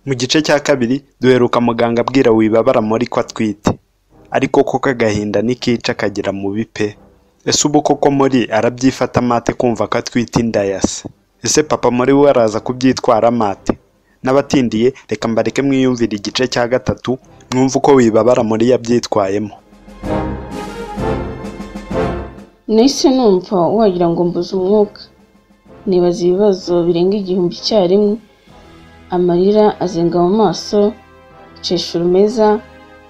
Mu gice cya kabiri duheruka muganga abwira Wibabara Molly ko atwite, ariko koko agahinda nikica akagera mubi pe! Ese ubu koko Molly arabyifatamo ate kumva ko atwite inda ya se? Ese papa Molly we araza kubyitwaramo ate? N'abatindiye reka mbareke mwiyumvire igice cya gatatu mwumve uko Wibabara Molly yabyitwayemo. Nahise numva wagira ngo mbuze umwuka, nibaza ibibazo birenga 1000 icyarimwe, amarira azenga mu maso, nshesha urumeza,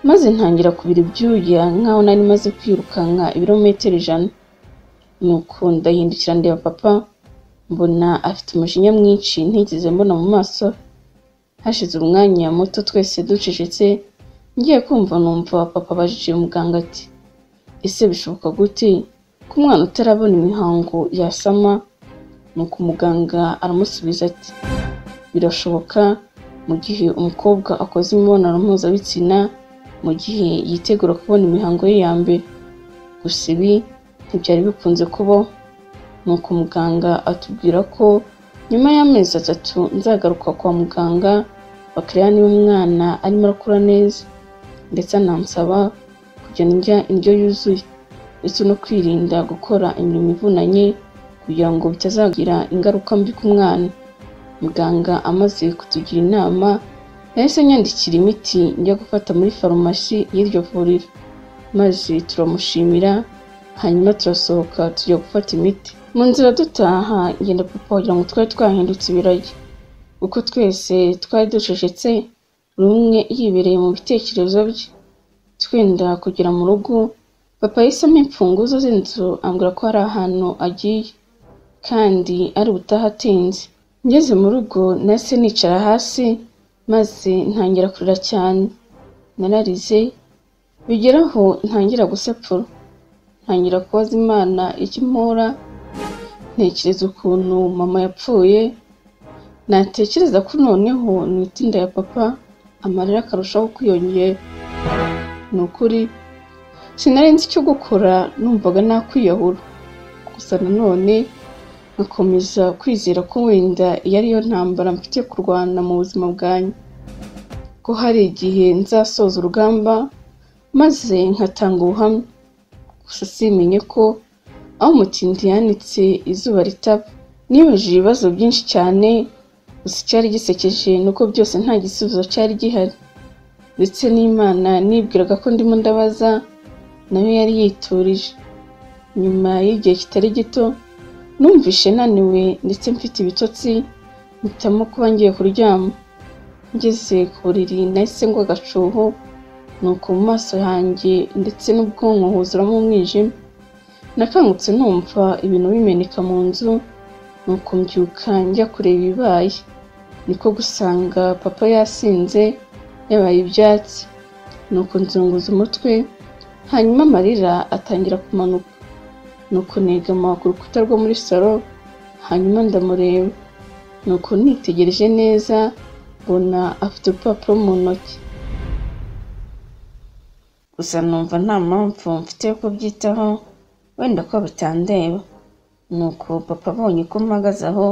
maze ntangira kubira ibyuya nkaho nari maze kwirukanka ibirometero 100. Nuko ndahindukira ndeba papa, mbona afite umujinya mwinshi ntigeze mbona mu maso. Hashize umwanya muto twese ducecetse, ngiye kumva numva papa abajije muganga ati: ese bishoboka gute ko umwana utarabona imihango yasama? Nuko muganga aramusubiza ati: birashoboka mu gihe umukobwa akoze imibonano mpuzabitsina mu gihe yitegura kubona imihango ye ya mbere. Gusa ibi ntibyari bikunze kubaho. Nuko muganga atubwira ko nyuma y'amezi 3 nzagaruka kwa muganga bakareba niba umwana arimo arakura neza, ndetse anansaba kujya ndya indyo yuzuye ndetse no kwirinda gukora imirimo ivunanye kugira ngo bitazagira ingaruka mbi ku mwana. Muganga amaze kutugira inama yahise anyandikira imiti njya gufata muri farumasi y'iryo vuriro, maze turamushimira, hanyuma turasohoka tujya gufata imiti. Mu nzira dutaha ngenda papa wagira ngo twari twahindutse ibiragi, kuko twese twari ducecetse, buri umwe yibereye mu bitekerezo bye. Twenda kugera mu rugo, papa yahise ampa imfunguzo z'inzu ambwira ko hari ahantu agiye kandi ari butahe atinze. Ngeze mu rugo nahise nicara hasi maze ntangira kurira cyane. Nararize bigeraho ntangira gusepfura, ntangira kubaza Imana icyo impora, ntekereza ukuntu mama yapfuye, natekereza ko noneho nita inda ya papa, amarira akarushaho kwiyongera. Ni ukuri sinari nzi icyo gukora, numvaga nakwiyahura. Gusa nanone nkakomeza kwizera ko wenda iyi ariyo ntambara mfite kurwana mu buzima bwanjye, ko hari igihe nzasoza urugamba maze nkatanga ubuhamya. Gusa simenye ko aho umutindi yanitse izuba ritaba. Nibajije ibibazo byinshi cyane, gusa icyari gisekeje ni uko byose nta gisubizo cyari gihari, ndetse n'Imana nibwiraga ko ndimo ndabaza nayo yari yiturije. Nyuma y'igihe kitari gito numvishe naniwe ndetse mfite ibitotsi, mpitamo kuba ngiye kuryama. Ngeze ku buriri nahise ngwa agacuho, nuko mu maso yanjye ndetse n'ubwonko huzuramo umwijima. Nakangutse numva ibintu bimeneka mu nzu, nuko mbyuka njya kureba ibibaye. Niko gusanga papa yasinze yabaye ibyatsi, nuko nzunguza umutwe, hanyuma amarira atangira kumanuka. Nuko negama ku rukuta rwo muri salo, hanyuma ndamureba. Nuko nitegereje neza mbona afite urupapuro mu ntoki. Gusa numva nta mpamvu mfite yo kubyitaho, wenda ko bitandeba. Nuko papa abonye ko mpagaze aho,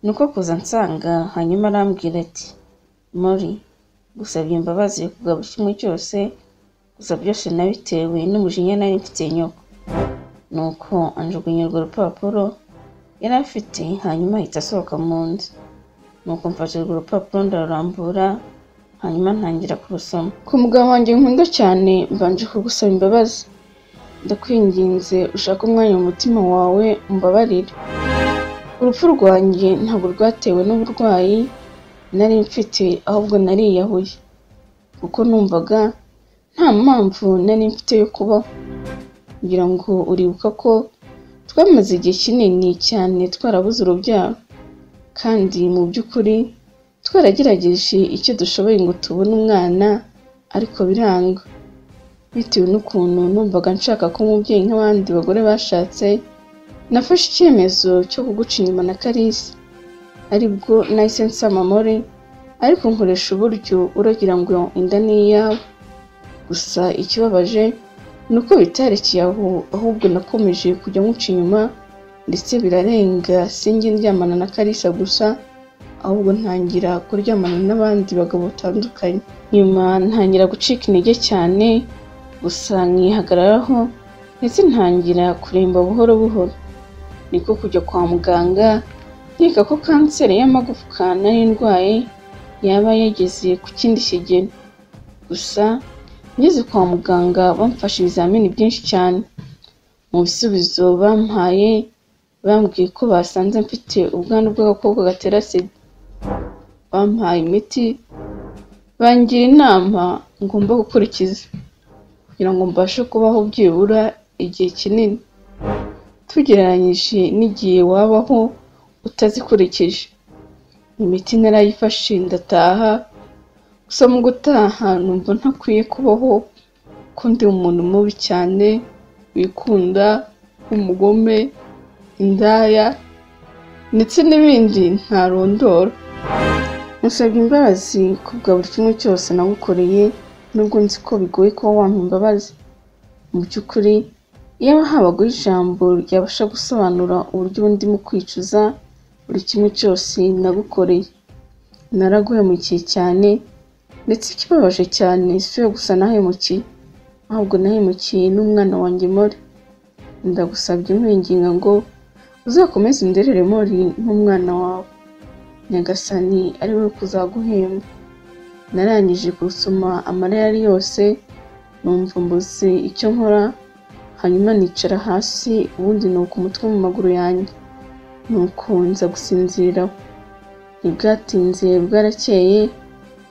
nuko kuza ansanga, hanyuma arambwira ati: Molly, gusabye imbabazi kubwa buri kimwe cyose, gusa byose nabitewe n'umujinya nari mfitiye nyoko. Nuko anjugunya urwo rupapuro yari afite, hanyuma ahita asohoka mu nzu. Nuko mfata urwo rupapuro ndarurambura, hanyuma ntangira kurusoma. Ku mugabo wanjye nkunda cyane, mbanje kugusaba imbabazi. Ndakwinginze ushake umwanya mu mutima wawe umbabarire. Urupfu rwanjye ntabwo rwatewe n'uburwayi nari mfite, ahubwo nariyahuye, kuko numvaga nta mpamvu nari mfite yo kubaho. Ngira ngo uribuka ko twamaze igihe kinini cyane twarabuze urubyaro, kandi mu by'ukuri twaragerageje icyo dushoboye ngo tubone umwana, ariko biranga. Bitewe n'ukuntu numvaga nshaka ko umubyeyi nk'abandi bagore bashatse, nafashe icyemezo cyo kuguca inyuma na Kalisa. Aribwo nahise nsama Molly, ariko nkoresha uburyo uragira ngo inda ni iyawe. Gusa ikibabaje ni uko bitarekeye aho, ahubwo nakomeje kujya nkuca inyuma, ndetse birarenga sinjye ndyamana na Kalisa gusa, ahubwo ntangira kuryamana n'abandi bagabo batandukanye. Nyuma ntangira gucika intege cyane, gusa nkihagararaho ndetse ntangira kuremba buhoro buhoro. Niko kujya kwa muganga nkeka ko kanseri y'amagufwa nari ndwaye yaba yageze ku kindi kigero. Gusa ngeze kwa muganga bamfashe ibizamini byinshi cyane. Mu bisubizo bampaye bambwiye ko basanze mfite ubwandu bw'agakoko gatera sida. Bampaye imiti, bangira inama ngomba gukurikiza kugira ngo mbashe kubaho byibura igihe kinini, tugereranyije n'igihe wabaho utazikurikije. Imiti narayifashe ndataha, gusa mu gutaha numva ntakwiye kubaho ko ndi umuntu mubi cyane, wikunda, umugome, indaya ndetse n'ibindi ntarondora. Musabye imbabazi kubwa buri kimwe cyose nagukoreye, nubwo nzi ko bigoye kuba wampa imbabazi. Mu by'ukuri iyo habagaho ijambo ryabasha gusobanura uburyo ndimo kwicuza buri kimwe cyose nagukoreye. Naraguhemukiye cyane, ndetse ikibabaje cyane si we gusa nahemukiye, ahubwo nahemukiye n'umwana wanjye Mori. Ndagusabye nkwinginga ngo uzakomeze underere Mori nk'umwana wawe. Nyagasani ari we kuzaguhemba. Narangije gusoma amarira yari yose, numva mbuze icyo nkora, hanyuma nicara hasi ubundi nuka umutwe mu maguru yanjye, nuko nza gusinziriraho. Ntibwatinze bwarakeye,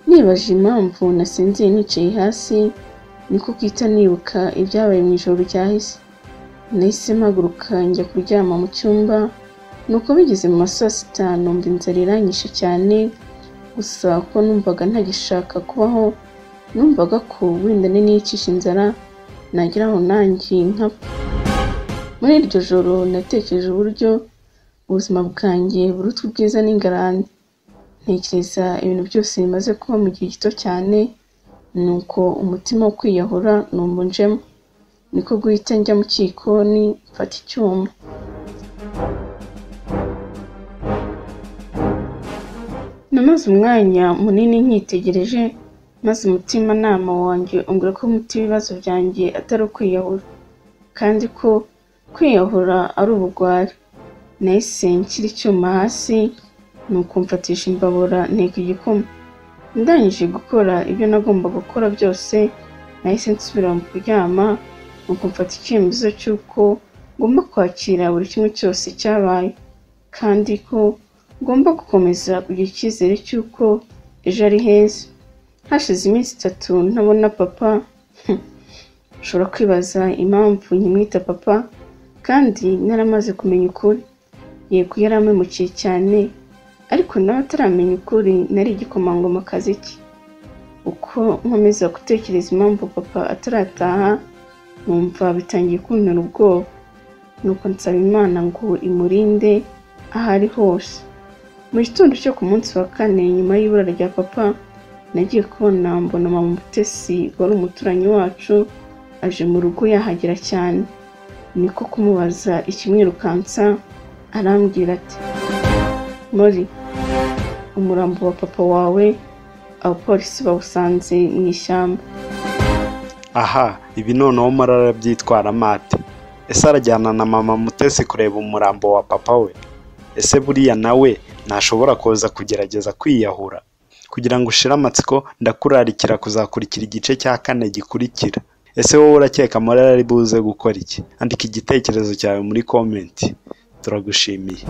nibaje impamvu nasinziye nicaye hasi, niko guhita nibuka ibyabaye mu ijoro ryahise. Nahise mpaguruka njya kuryama mu cyumba, nuko bigeze mu ma saa sita numva inzara iranyishe cyane, gusa ko numvaga ntagishaka kubaho, numvaga ko wenda niyicisha inzara nagera aho nanjye nkapfa. Muri iryo joro natekereje uburyo ubuzima bwanjye buruta ubwiza n'ingarane. Ntekereza ibintu byose bimaze kuba mu gihe gito cyane, nuko umutima wo kwiyahura numva unjemo. Niko guhita njya mu gikoni mfata icyuma. Namaze umwanya munini nkitegereje, maze umutimanama wanjye umbwira ko umuti w'ibibazo byanjye atari ukwiyahura, kandi ko kwiyahura ari ubugwari. Nahise nshyira icyuma hasi, nuko mfatisha imbabura nteka igikoma. Ndangije gukora ibyo nagombaga gukora byose, nahise nsubira mu kuryama, nuko mfata icyemezo cy'uko ngomba kwakira buri kimwe cyose cyabaye, kandi ko ngomba gukomeza kugira icyizere cy'uko ejo ari heza. Hashize iminsi itatu ntabona papa. Ushobora kwibaza impamvu nkimwita papa kandi naramaze kumenya ukuri. Yego yarampemukiye cyane, ariko nawe ataramenya ukuri nari igikomangomakazi cye. Uko nkomeza gutekereza impamvu papa atarataha, numva bitangiye kuntera ubwoba. Nuko nsaba Imana ngo imurinde aho ari hose. Mu gitondo cyo ku munsi wa kane nyuma y'ibura rya papa, nagiye kubona mbona mama Mutesi wari umuturanyi wacu aje mu rugo yahagera cyane. Niko kumubaza ikimwirukansa, arambwira ati: Mori, umurambo wa papa wawe abapolisi bawusanze mu ishyamba. Aha, ibi noneho Mori arabyitwaramo ate? Ese arajyana na mama Mutesi kureba umurambo wa papa we? Ese buriya nawe ntashobora kuza kugerageza kwiyahura? Kugira ngo ushire amatsiko, ndakurarikira kuzakurikira igice cya kane gikurikira. Ese wowe urakeka Mori ari buze gukora iki? Andika igitekerezo cyawe muri komenti. Turagushimiye.